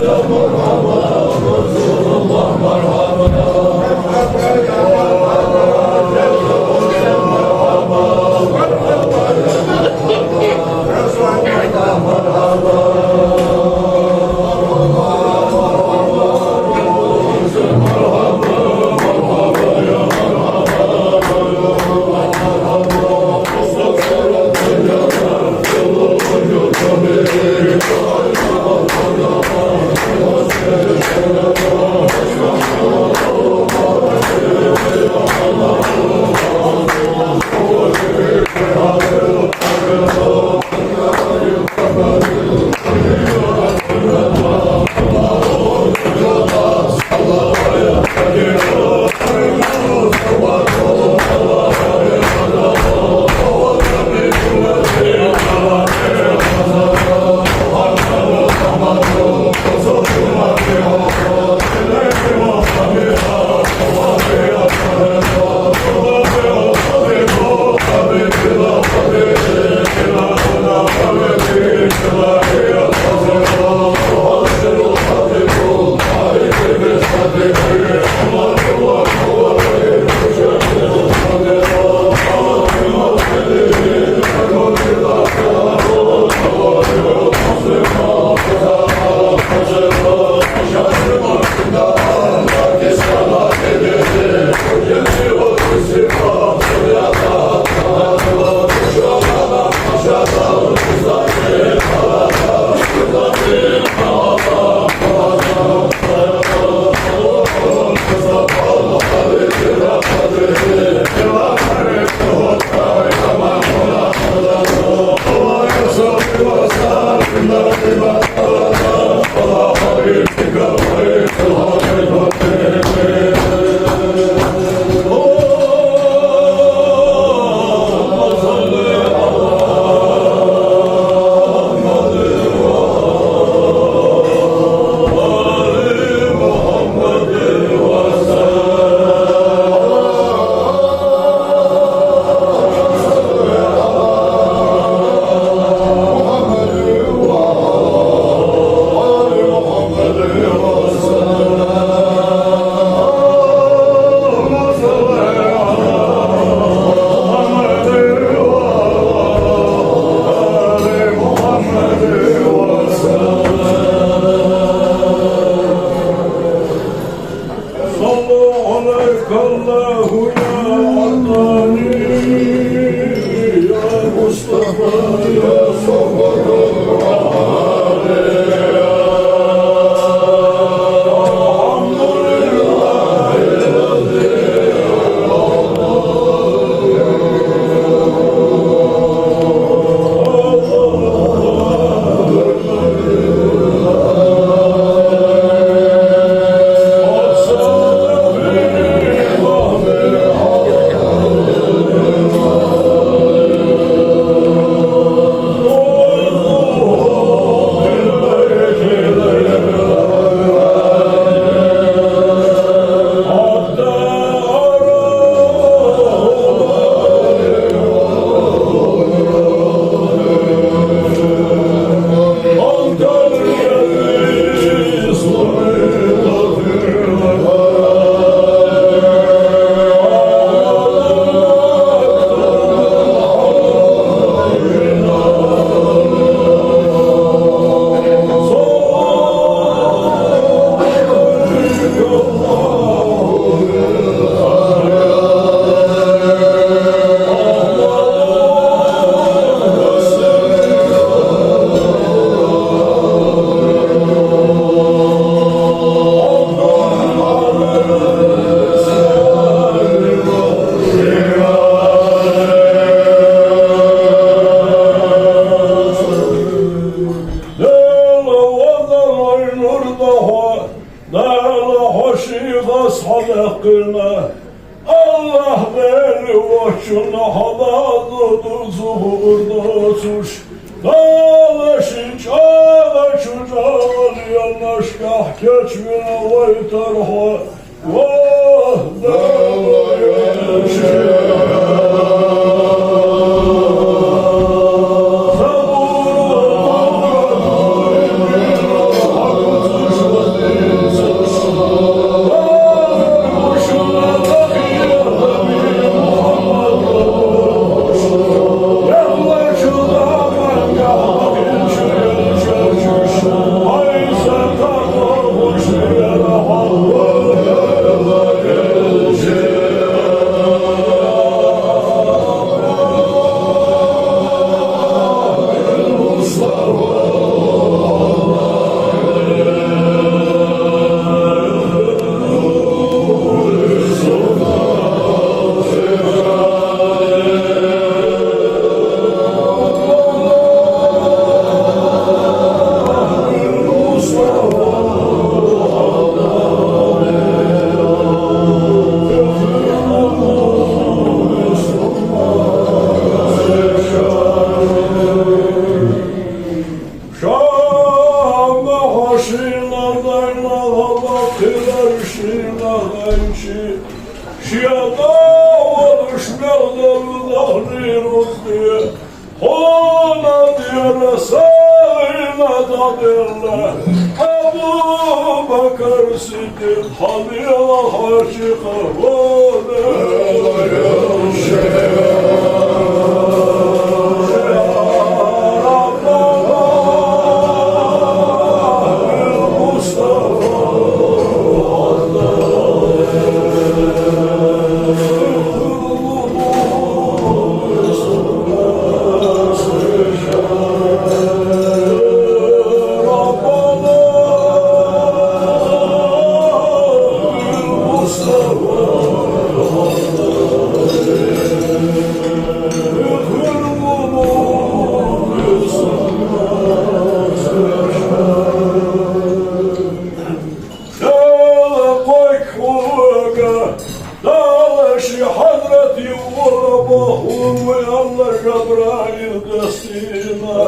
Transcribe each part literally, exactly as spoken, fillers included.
صلى عليك الله يا عدنان، يا مصطفى، يا صفوة الرحمن. Даьла, везан вай, нур да хьо, Даьла, хьо ший хас хьадаьккхар. АллахӀ Даьла, воччунна хьа даза дуза хуур доацаш, Даьла, ший чӀагӀа чу чӀагӀо еннашкахь кечвина вайтар хьо. Ва Даьла, вай, Шен дӀаволаш мел долу дахни рузби, хьона тӀера салина дӀаделла, Абу Бакр Сиддикъ, хьан лела хьаьжча хавода. Дала кхойкху вага, Дала ший хьазрат ювала боху вай Алла Жабраил дастийна.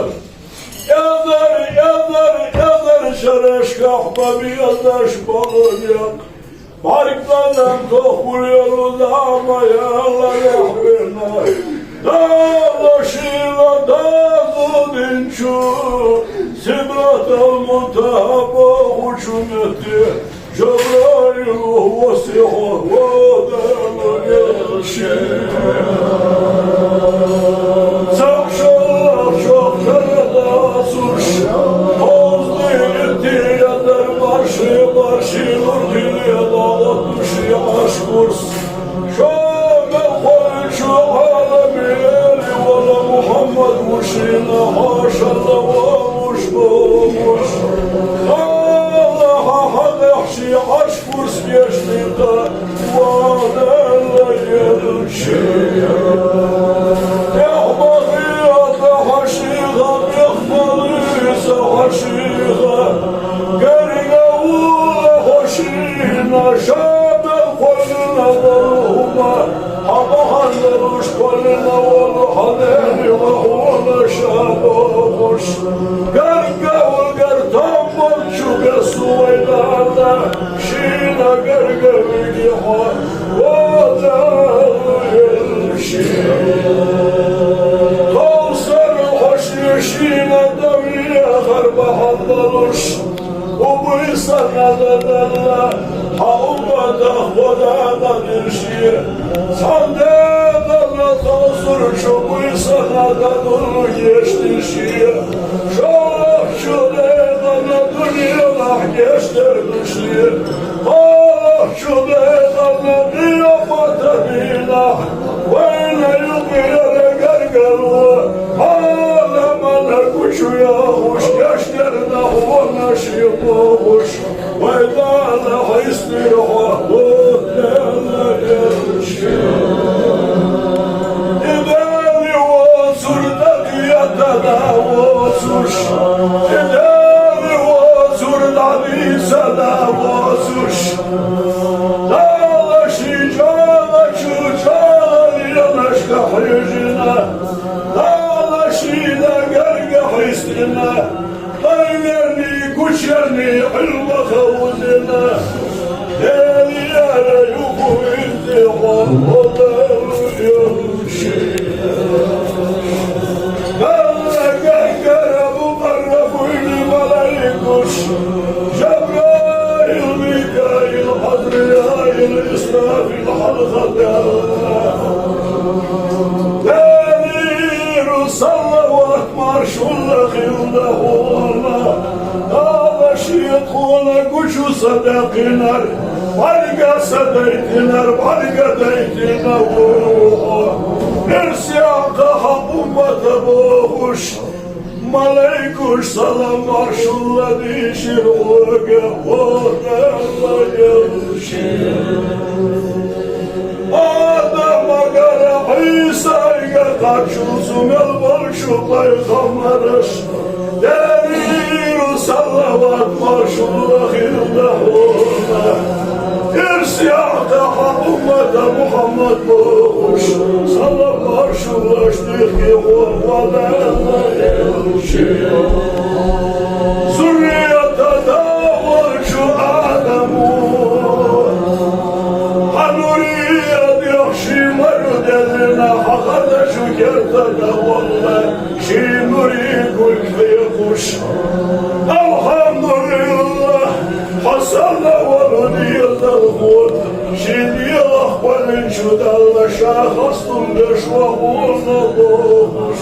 Эзар, эзар, эзар шерашкахь ма безаш болу некъ. БӀаргдан тохкур йолу зама яла лехбина. Дала шийла дазу динчу Сидратал Мунтахьа бохучу метте Жабраил васи хьо, ва Дала гелчи. Цхьа шоллагӀчох хьарадасуш, хьовзди итти эзар барши, барши лургиле дагӀа души Ӏаш курс. Шо мел кхоьллинчу Ӏаламий эли вала Мухьаммад ву шийна хьошалла вовзаш бохуш. Аллахьа хьадехьа ши Ӏаш курс гечдина, ва Дала гелчи. Эхь ма хета хьо шийга, бехк ма луьйса хьо шийга. Гарга вула хьо шийна, ша мел кхоьллина волу хӀума, хьан бахьана долуш кхоьллина волу хьан эли ва хьуна ша бохуш. Гарга вуьлгар там болчу бесу вай Дала, шийна гарга виги хьо, ва Дала гелчи. Кховсар хьо шийна, шийна дан вехар бахьана долуш. Убуй санна дан делла, хьан умматах кхо дакъа дира шен. Цхьана декъана кховсурчу буй санна дан дуллу гечдира шен. ШоллагӀчу декъана дуьненахь гечдар ду шен. КхоаллагӀчу декъана къематан дийнахь вайна юкъера гаргало Ӏаламана гучуяхуш гечдар нах ванна шен бохуш, вай Дала хьестира хьо, ва Дала гелчи. И дали воцур дакъа еттада воцуш, и дали воцур дӀадийцада воцуш, Дала ший чӀоагӀачу чӀоагӀа лелашка хьежийна, Дала шийна гарга хьестийна, къайлаьрний, гучаьрний Ӏилма ховзийна, Дела яра юхавирзий хьо, ва Дала гелчи. Дала гаргара мукъаррабуйни малайкаш, Жабраил, Микаил, Ӏазраил, Исрафил хьалха даьлла. Дала салават маршалла хилда хьуна. Дала шен тхуна гучу са даьккхинарг, бӀарга са дайтинарг, бӀарга дайтина ву хьо. Ирс яккха хьан уммата бохуш, малайкаш салам маршалла дийшира хьога, ва Дала гелчи. Адамагара Ӏийсайга кхаччалца мел болчу пайхамараш, Делера салават маршалла хилда хьуна. Ирс яккха хьан уммата Мухьаммад бохуш, салам маршаллаш дихке хьо, ва Дала гелчи. Зуррията тӀа волчу Адамо, хьан нуре الحمد لله, хьо санна валу дезалхо, ший дегӀах кхоьллинчу Далла ша хастам беш ва хьуна бохуш.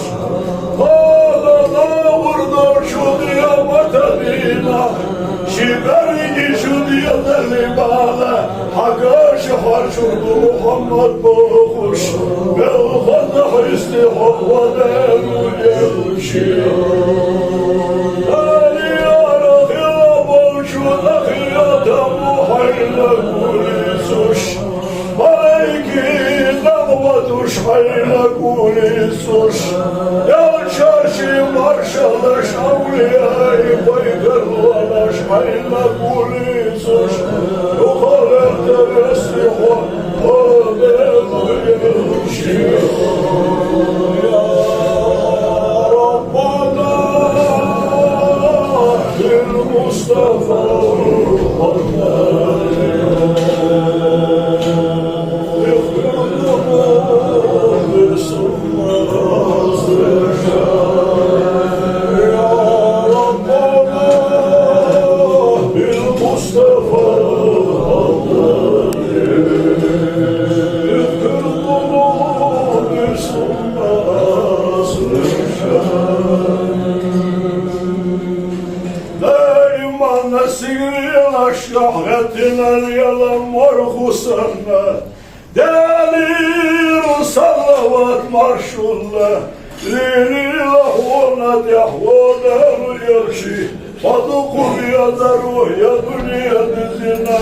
Хьо дӀа дӀавур долчу къематан дийнахь, ший берригачу дезалий бала хьа каша харчур ду, Мухьаммад, бохуш, белхаза хьисте хьо ва Даьла элча. Дала яра хила болчу къахетам хьайна гулъяьлча, малайкий дагӀватуш хьайна гулъяьлча, элчаш, маршаллаш, овлияй, пайхамараш хьайна гулъяьлча, духар тӀе вести хьо, хьо белхаш. يا ربنا بالمصطفى الحبيب، اغفر ذنوب ثم أصلح حالي. يا ربنا بالمصطفى الحبيب، اغفر ذنوب ثم أصلح حالي. Даиман сигалашка хӀеттина лела марху санна, Даьлера салават-маршалла лелийла хьона тӀехь, ва Даьла элча. Хьо дукха везаро я дуне дизина,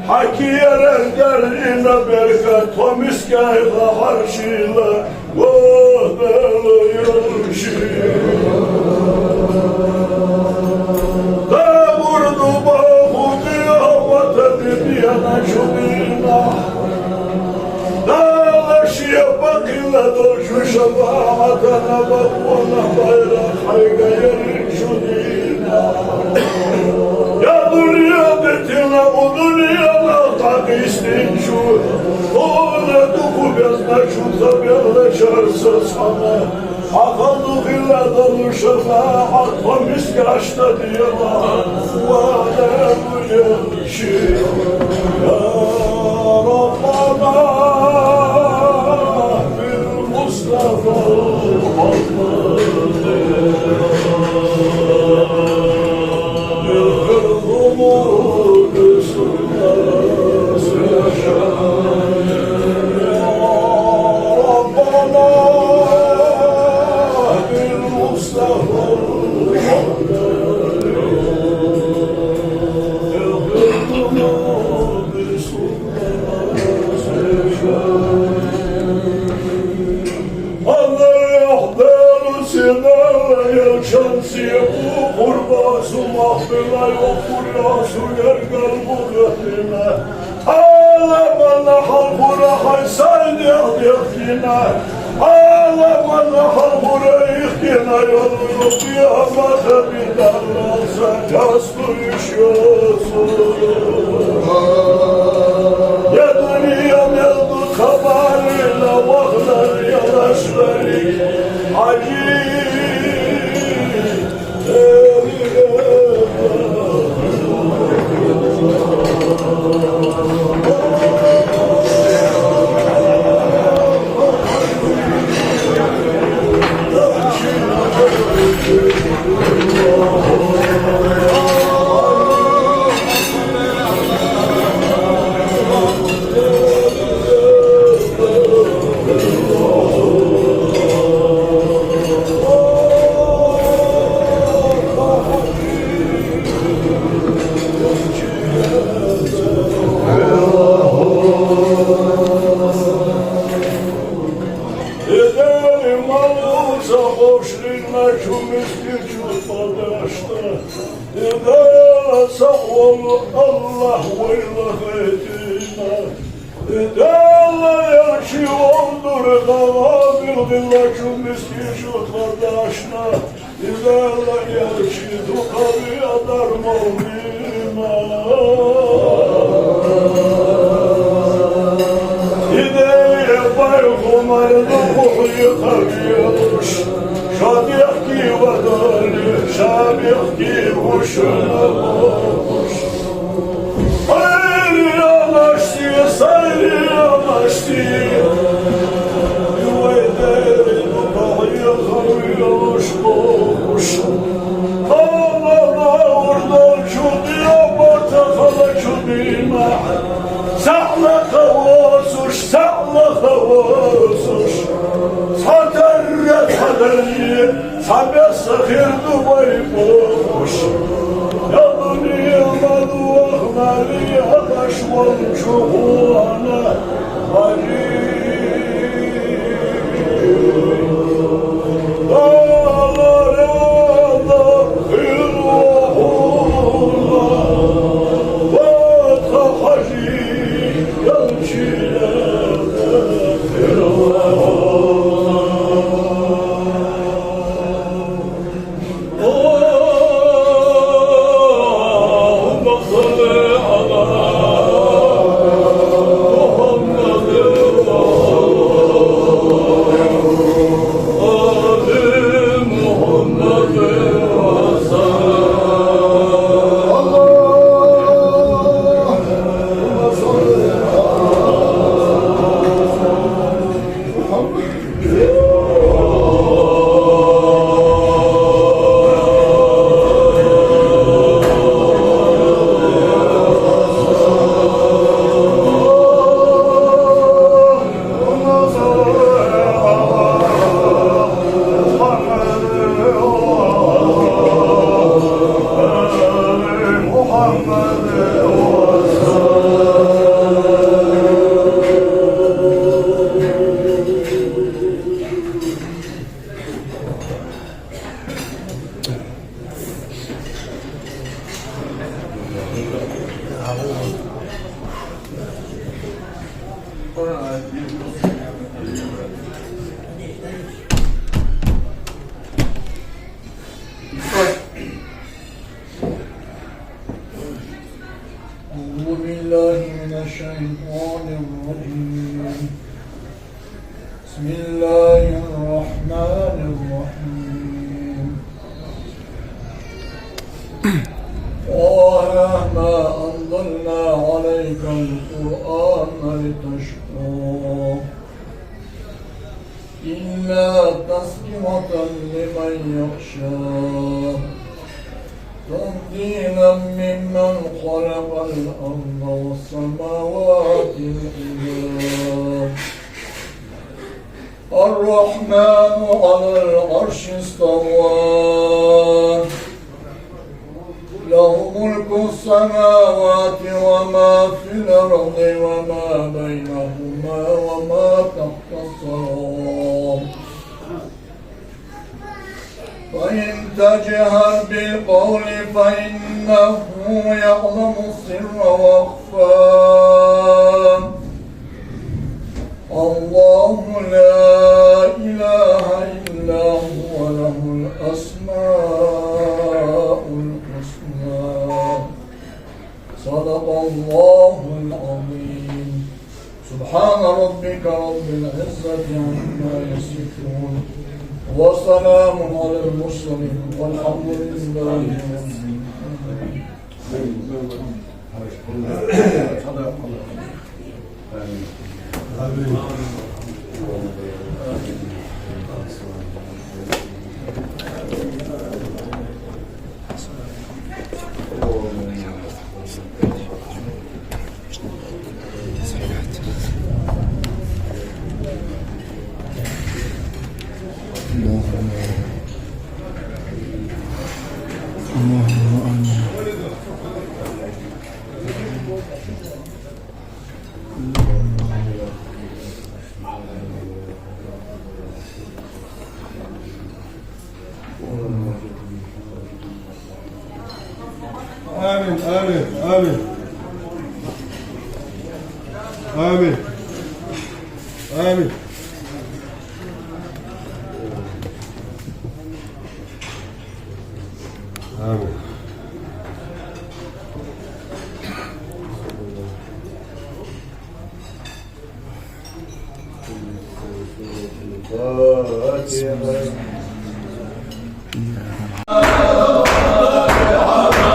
хьа кера деррина беркат хьо мискача хьарчийла, ва Даьла элча. Дабур ду боху къематан дийнахь, Дала шен бакъ хилла долчу шафаӀатана бакъонах байракх хьайга яринчу дийнахь. Я дуне дитина, укх дуненах дӀакъаьстинчу, хьуна дукха безначу ца беллачарца цхьана, хьа хаза хилла долу шафаӀат хьо мискача тӀа делахь, ва Даьла элча. يا ربنا بالمصطفى محمد، اغفر ذنوب ثم أصلح حالي. يا ربنا بالمصطفى محمد، اغفر ذنوب ثم أصلح حالي. Аллах, Даьла, цу Даьла элчанца бу къурбан су махбилай, ва кхуьллехь су гергал бу гатдина. Алла, манна хьалхара хьайн сай дегӀ дехкина. Алла, манна хьалхара ихкина йолу къематан ди Далла сан кас. Я дуне мел ду тхабарина вахана ялаш берриг хьажи. Эдели малуца ховшлина чу мискачу тӀадашна. Дала сахьвал, Аллах, вайла хайтина. Дала элча вовдур дала билгӀиллачу мискачу тӀадашна. Дала элча дукха ведар мовлина. Идея пайхамар дукха хьекхавелуш, ша дехке вадали, ша бехке Цхьа лакха воацаш, цхьа лакха воацаш, цхьатарра цхьа дале, цхьа бесса хир ду вай бохаш. Я дуне, ма дохалахь, я даш волча хьона вари. أعوذ بالله من الشيطان الرجيم. بسم الله الرحمن الرحيم. طه، ما أنزلنا عليك القرآن لتشقى. إلا تذكرة لمن يخشى. تنزيلا ممن خلق الأرض والسماوات العلى. الرحمن على العرش استوى. له ملك السماوات وما في الأرض وما بينهما وما تحت الثرى. فإن تجهر بالقول فإنه يعلم السر وأخفى. الله لا إله إلا هو، له الأسماء الحسنى. صدق الله العظيم. سبحان ربك رب العزة عما يصفون. وسلام على المرسلين. والحمد لله رب العالمين. اللهم آمين. آمين، آمين، آمين. آمين. آمين. آمين. الفاتحة.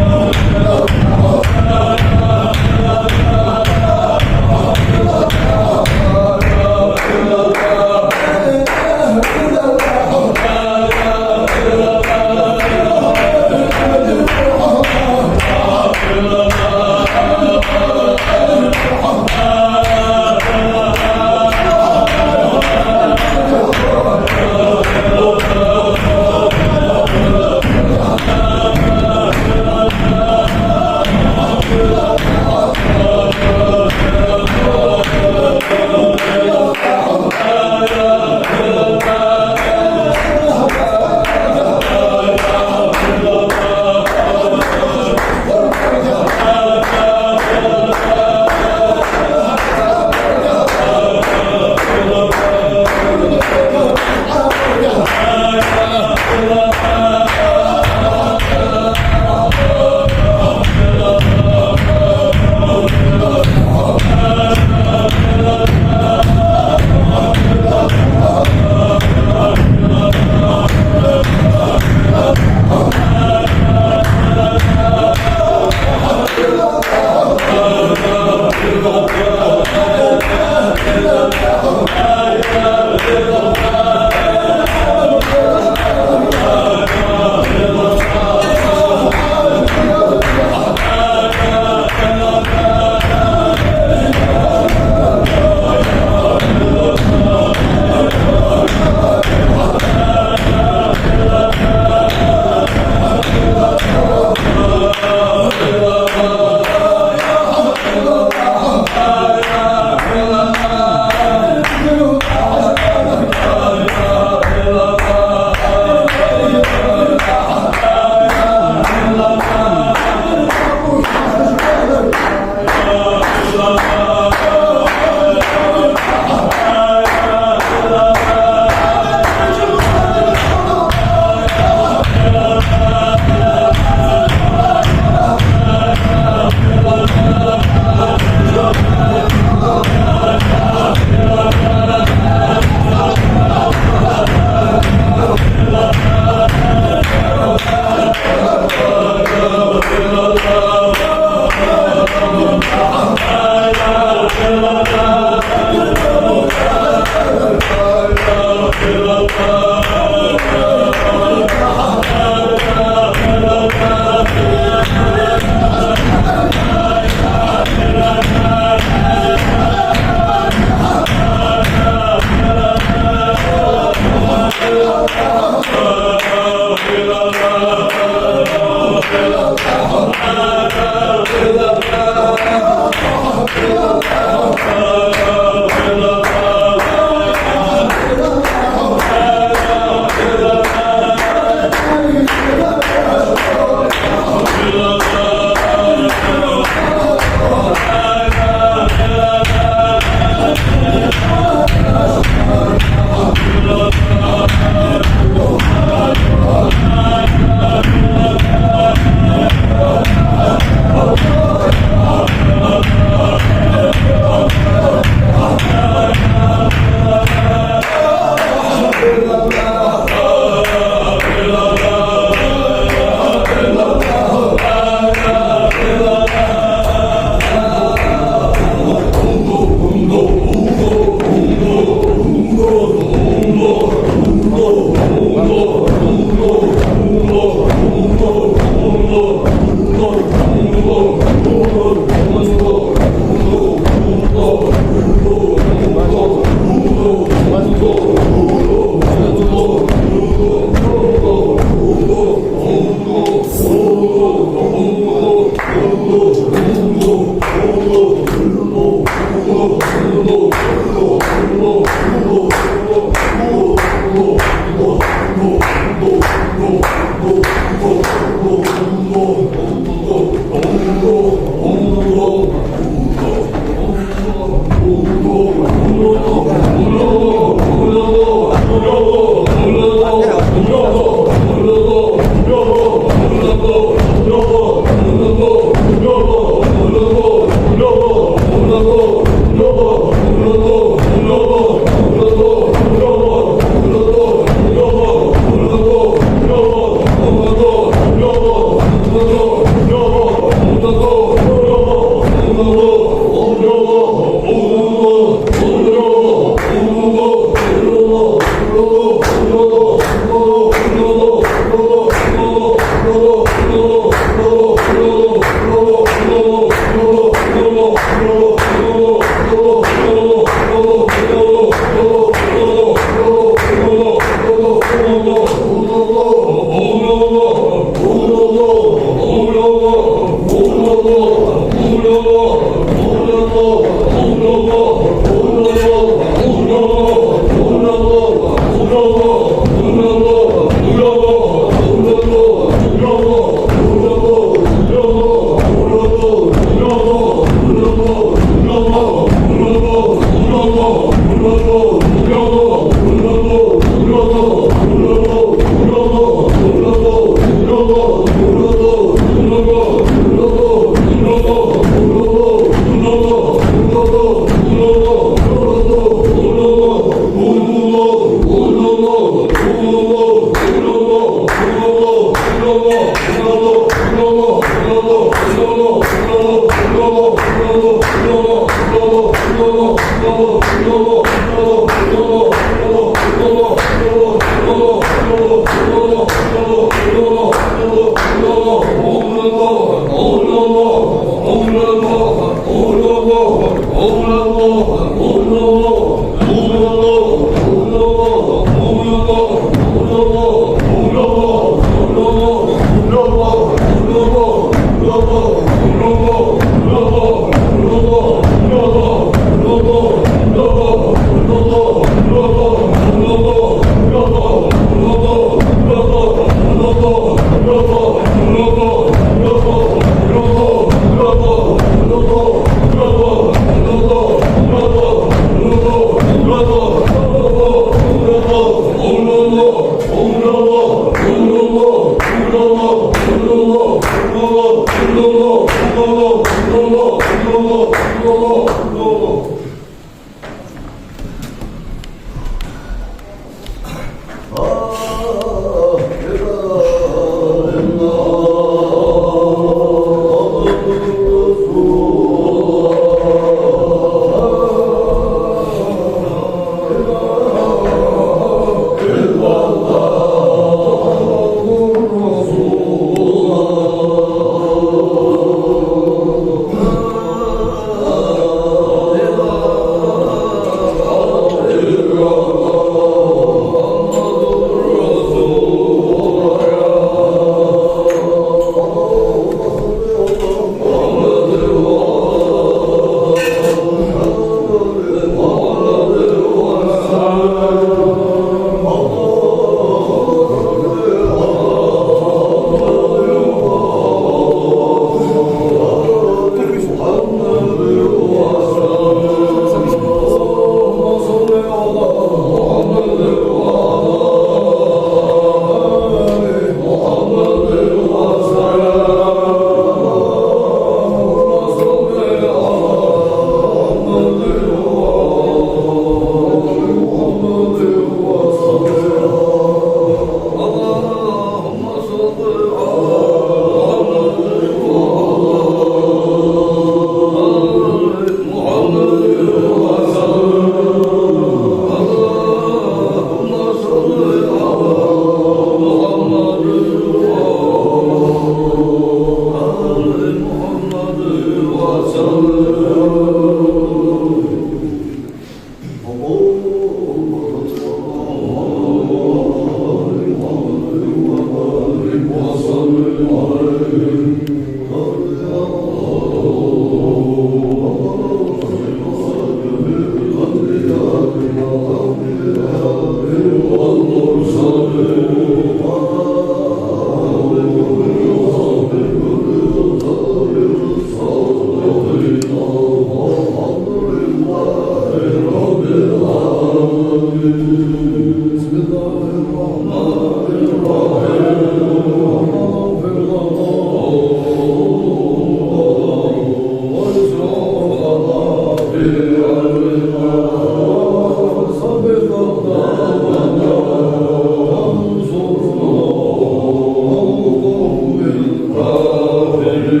أعوذ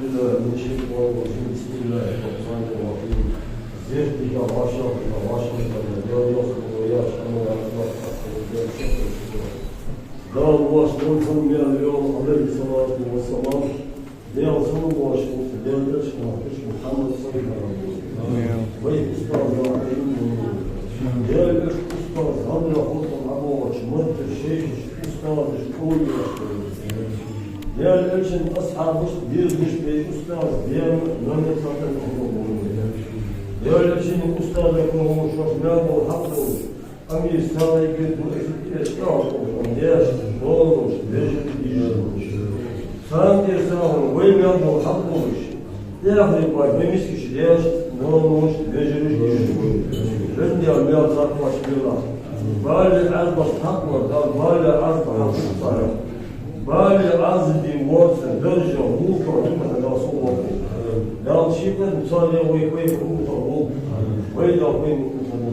بالله من الشيطان الرجيم. بسم الله الرحمن الرحيم. Зерат дика вӀашагӀкхетар, вӀашагӀкхетар, Даьла йоах, Даьла йоах, Даьла йоах. Дала воаш Мухьаммад, Алейхи салату ва салам, Даьла салам-моаршал хилда Даьла элчан нохчаш Мухьаммад пайхамара. Вай устаза Ӏилма, Даьла элчан устаза гӀамрах хургболча меттера шайхаш, устазаш, кӀолаш. Даьла элчан асхьабашта дезаш бе устаз бена номер сатан ахло болу. Даьла элчан устаза кхоана шоаш мел бола хьакъ долаш, амир салайгир ду эсит эш кӀалхархам деш, долаш, вежарий дийшаш. Царна тӀера сагӀа вай мел бола хьакъ болаш, эхь бай вай мискаш деш, нонуш, вежарий дийшаш. Жен дел мел цархош мела. Бали Ӏазбаш хьакъ вар, дар Бали Ӏазба хьакъ вар. Бали Ӏазби воцу даржа вулка вулка дал сулоку. Дал шикан царе вай вай вулка вул. Вай дал вай вулка вул.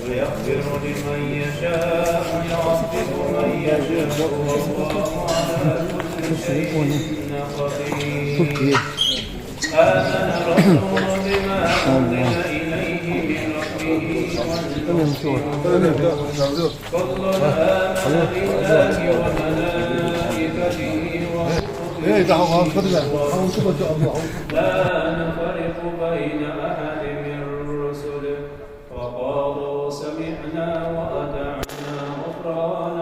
ويغفر لمن يشاء ويعذب من يشاء والله على كل شيء قدير. آمن الرسول بما أنزل إليه من ربه والمؤمنون. كل آمن بالله وملائكته وكتبه ورسله لا نفرق بين أحد من رسله وقالوا سمعنا وأطعنا غفرانك